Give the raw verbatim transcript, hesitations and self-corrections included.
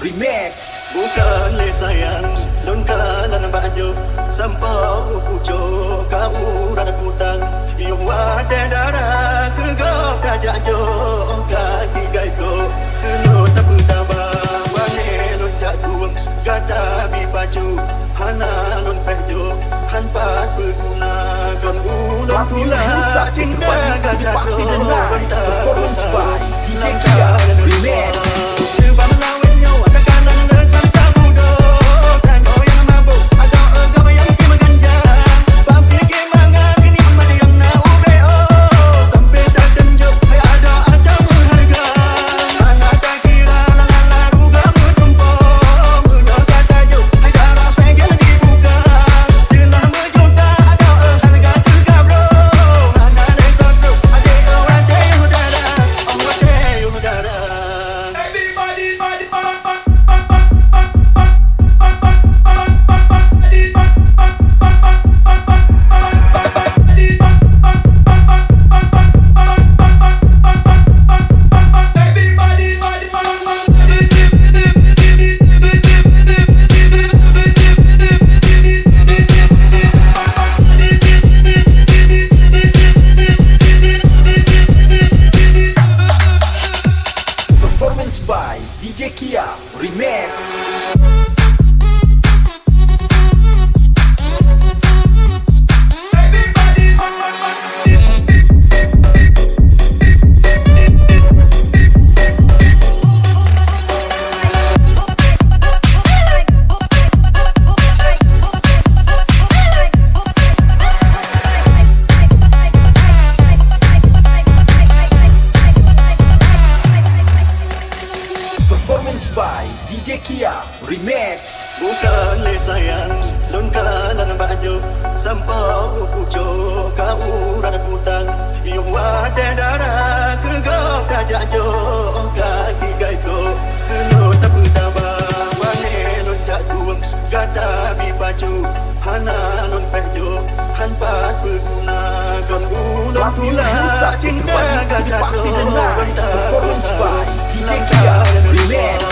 Remix. Bukan lé sayang, lôn kalon bak jok, sampoe u pucok ka urat kutang. Yoh watèe dara keu gob tajak jok, ka tinggai gob. Keu lôn tapeutaba, wanèt lôn jak tueng, gata bi pajoh, hana lôn pèh jok, han pat peuguna. Kon ulôn pula cinta gata jok, kon tapeuguna. Performance by D J Kia Remix. Performance by D J Kia Remix. Performance by D J Kia Remix. Bukan lé sayang, lôn kalon bak jok, sampoe u pucok ka urat kutang. Yoh watèe dara keu gob tajak jok, ka tinggai gob. Keu lôn tapeutaba, wanèt lôn jak tueng, gata bi pajoh, hana lôn pèh jok, han pat peuguna. Kon ulôn pula cinta gata jok, kon tapeuguna. Performance by D J Kia Remix.